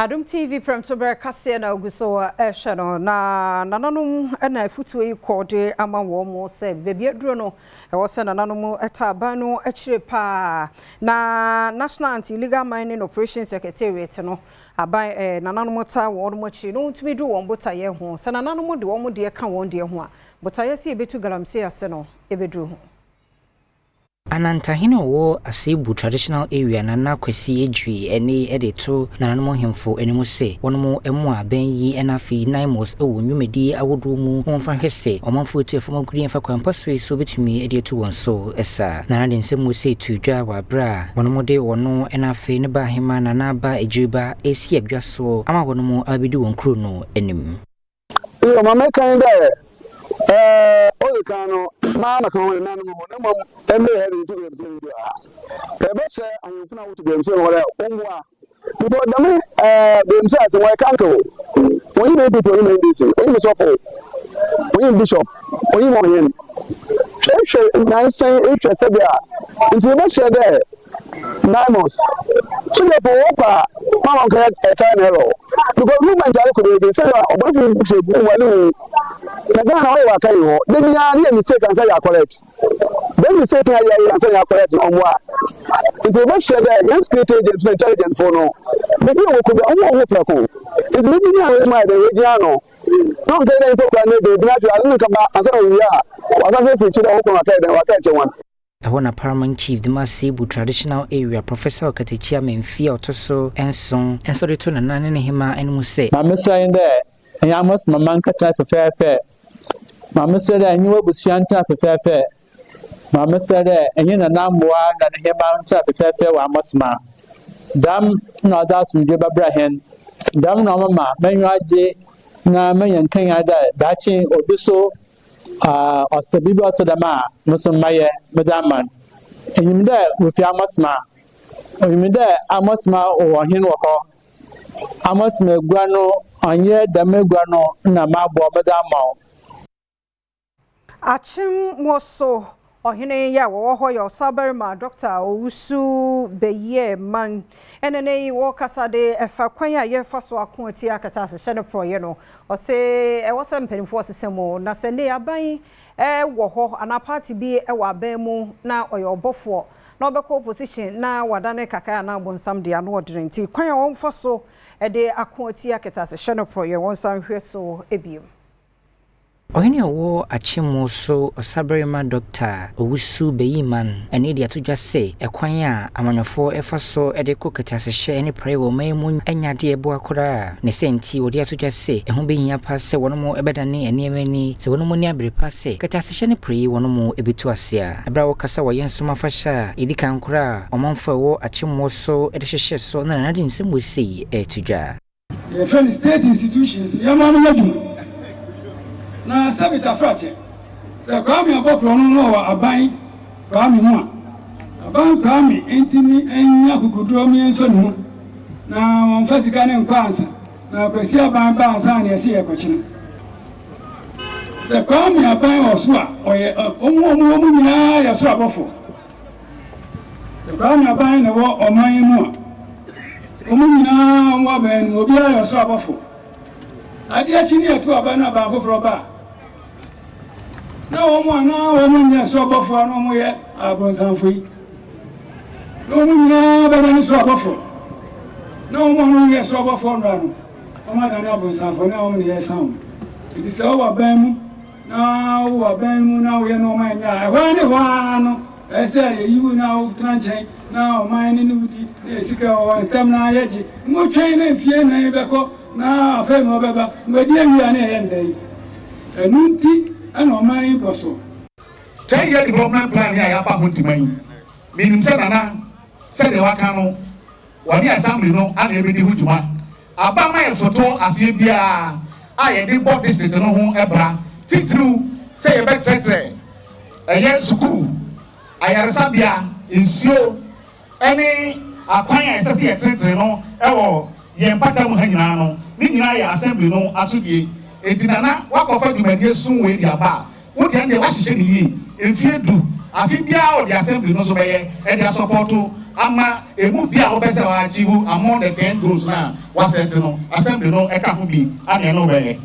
Adom TV prɛmtoberɛ kaseɛ na ogu so ɛhwɛ no. Na nananom na afutuo yi kɔ de ama wɔn mo sɛ baabi aduro no, ɛwɔ sɛ nananom ɛta aban no akyire paa na National Anti-Illegal Mining Operation Secretariat no aban nananom ta wɔn mo akyiri na wɔntumi du wɔn botaeɛ ho. Sɛ nananom de wɔn deɛ ka wɔn deɛ ho a, botaeɛ sɛ yɛbɛtu galamsey ase no ɛbɛduru ho. Anantahene a ɔwɔ Asebu Traditional Area, Nana Kwasi Adwiri, ɛne de to nananom ahemfo anim sɛ wɔnom mmoa abɛn yi ɛna afei NAIMOS wɔ nnwumadi ahodoɔ mu na wɔmfa nhwɛ sɛ ɔmanfoɔ atu ɛfam agudeɛ mfa kwan pa so yi so bɛtumi de atu wɔn so ɛsa. Nana de nsɛm wɔ sɛ tu dwa wɔ aberɛ a wɔnom de wɔno ɛna afei ne ba ahema Nana Aba Agyiriba ɛsi adwa so ama wɔnom abɛdi wɔn kuro no anim. Iyo, ma mɛkan dɛ ɔyɛ kan no maa na kan ho nanom ho na mmom ɛmmɛ yɛ de ntu galamsey no bi ha. Ɛbɛhyɛ ahemfo na wotu galamsey no hɔ dɛ wɔmmoa because dɛm galamsey asɛm wɔyɛ kanka o. Wɔnyim NPP, wɔnyim NDC, wɔnyim sɔfo, wɔnyim bishop, wɔnyim ɔhen. Hwɛhwɛ nansan ehwɛ sɛdeɛ nti yɛbɛhyɛ dɛ NAIMOS sogyafo wɔkɔ a ma wɔn kɛyɛ ɛtry and error because movement alekɔ beebi sɛdeɛ ɔbɔnfo hyɛ gu wale wu na Ghana ɔyɛ waka yi hɔ de biara ne yɛ mistake ansa yɛ correct. Then mistake na yɛ yɛ ansa yɛ correct no, ɔmboa. Nti yɛbɛhyɛ dɛ yɛn security agent no, intelligence fo no, beebi a wɔkɔ bi a wɔn wɔ ho prɛko nti beebi ni a wɔn mu ayɛ dɛ wɔgyina no na wɔn kɛyɛ dɛ nipa kura ne beebi na afei ade no nkaba ansa na wɔwie a wɔasan sɛ akyi dɛ wɔkɔ no wakɛyɛ dɛ wakɛyɛ kyɛ wɔn. Ɛhɔ na Paramount Chief de ma Asebu Traditional Area, Professor Ɔkatakyi Amamfi a ɔtɔ so 7 nso de to nana ne ne hema anim sɛ Maame srɛ dɛ ɛnyɛ Amos mama nkɛtena fɛfɛɛfɛ. Maame srɛ dɛ ɛnyɛ w'abusua ntena fɛfɛɛfɛ. Maame srɛ dɛ ɛnyɛ nana mmoa na ne hema ntena fɛfɛɛfɛ wɔ Amosoma dam na ɔdze asomdwe bɛbrɛ hɛn dam na ɔmama m'enyiwa agye na manya nkanya dɛ daakye obi so ɔsɛ biribi a ɔte dɛm a mo nso mmayɛ medze ama no. Enyim dɛ wofi Amosoma, onyim dɛ Amosoma wɔ ɔhen wɔ hɔ. Amosoma egua no ɔnyɛ dɛm egua no na maboa medze ama wo. Akyem wɔ so ɔhene yi a wɔwɔ hɔ yɛ Ɔsabarima Dr. Owusu Bɛyie Man. Ɛne ne yi wɔkasa de ɛfa kwan a yɛfa so ako atia akatasehyɛ no porɔyɛ no, ɔse ɛwɔ sɛ mpanimfoɔ sesa mu na sɛ ne aban ɛwɔ hɔ anaa party bi ɛwɔ aban mu na ɔyɛ ɔbɔfoɔ na ɔbɛkɔ opposition na wadane kakra anaa bonsam de ano ɔdene. Nti kwan a wɔmfa so ɛde ako atia akatasehyɛ no porɔyɛ, wɔn nsa nhwɛ so ebiem. Ɔhene a ɔwɔ Akyemo so, Ɔsabarima Dr. Owusu Bɛyiman, ɛne de ato dwa sɛ ɛkwan a amanyɔfoɔ ɛfa so de kɔ kɛtɛasehyɛ ne praeɛ wɔ ɔman mu anya adeɛ ɛboa koraa ne sɛ nti wɔde ato dwa sɛ ɛho bɛhia pa sɛ wɔnom ɛbɛdane nneɛma ani sɛ wɔnom ani abere pa sɛ kɛtɛasehyɛ ne praeɛ wɔnom ɛbɛtu ase a. Ɛberɛ a wɔkasa wɔ yɛn nsom afahyɛ a ɛdi kan koraa a ɔmanfoɔ a ɛwɔ Akyemo so de hyehyɛ so na nana de nsɛm wɔ sei ɛreto dwa. Yɛfrɛ no state institutions, yɛma no adwuma na sɛbi tafrakyɛ sɛ Kwame abɔkorɔ no na ɔwɔ aban Kwame mu a aban Kwame ntumi nya akokoduro mmiɛnsa ne mu na wɔmfa sika ne nkɔ ansa na Kwasi aban ba ansa na yɛsi yɛkɔkye no. Sɛ Kwame aban wɔ so a, ɔyɛ ɔmo ɔmo wɔn nyinaa yɛ so abɔfo. Sɛ Kwame aban na ɛwɔ ɔman yi mu a, wɔn nyinaa wɔn aban no mu obiara yɛ so abɔfo. Adeɛ akyi ne yɛto aban no, aban foforɔ ba a, na wɔn a na wɔn nyɛ so abɔfo a na wɔn yɛ abonsamfo yi na wɔn nyinaa bɛda ne so abɔfo, na wɔn a wɔn yɛ so abɔfo nnora no wɔn adane abonsamfo na wɔn ne yɛ san wɔn. Nti sɛ wɔwɔ aban mu na wɔwɔ aban mu na wɔyɛ nneɛma nyɛ a, ɛhɔ ara ne hɔ ara no ɛsɛ yɛyi wo na wotena nkyɛn na ɔman ne ne wodi na yɛ sika wɔ ntɛm na yɛgye nwotwɛn na mfie 4 bɛkɔ na afei na ɔbɛba na wadi awie a na yɛyɛ nda yi. Ɛno nti ɛna ɔman yi kɔ so. 10-year development plan ni a yɛaba ho ntima yi, menim sɛ nana sɛdeɛ waka no, wɔne assembly no ana ɛbɛdi ho dwuma aba ma yɛ foto afie biara a yɛde bɔ district no ho ɛbra, titiriw sɛ yɛbɛkyerɛkyerɛ ɛyɛ sukuu, ayaresabea, nsuo ɛne akwan a ɛsɛ sɛ yɛtenetene no ɛwɔ yɛn mpata mu ha nyinaa no. Ne nyinaa yɛ assembly no asodie. Eti nana wakɔfa dwumadie sun wei de aba a, wodeɛ deɛ wahyehyɛ ne yie mfie 10, afe biara ɔde assembly no nso bɛyɛ ɛde asɔpɔto. Ama emu bi a wopɛ sɛ wɔachieve among the 10 goals na waset no, assembly no ɛka ho bi ana ɛno bɛyɛ.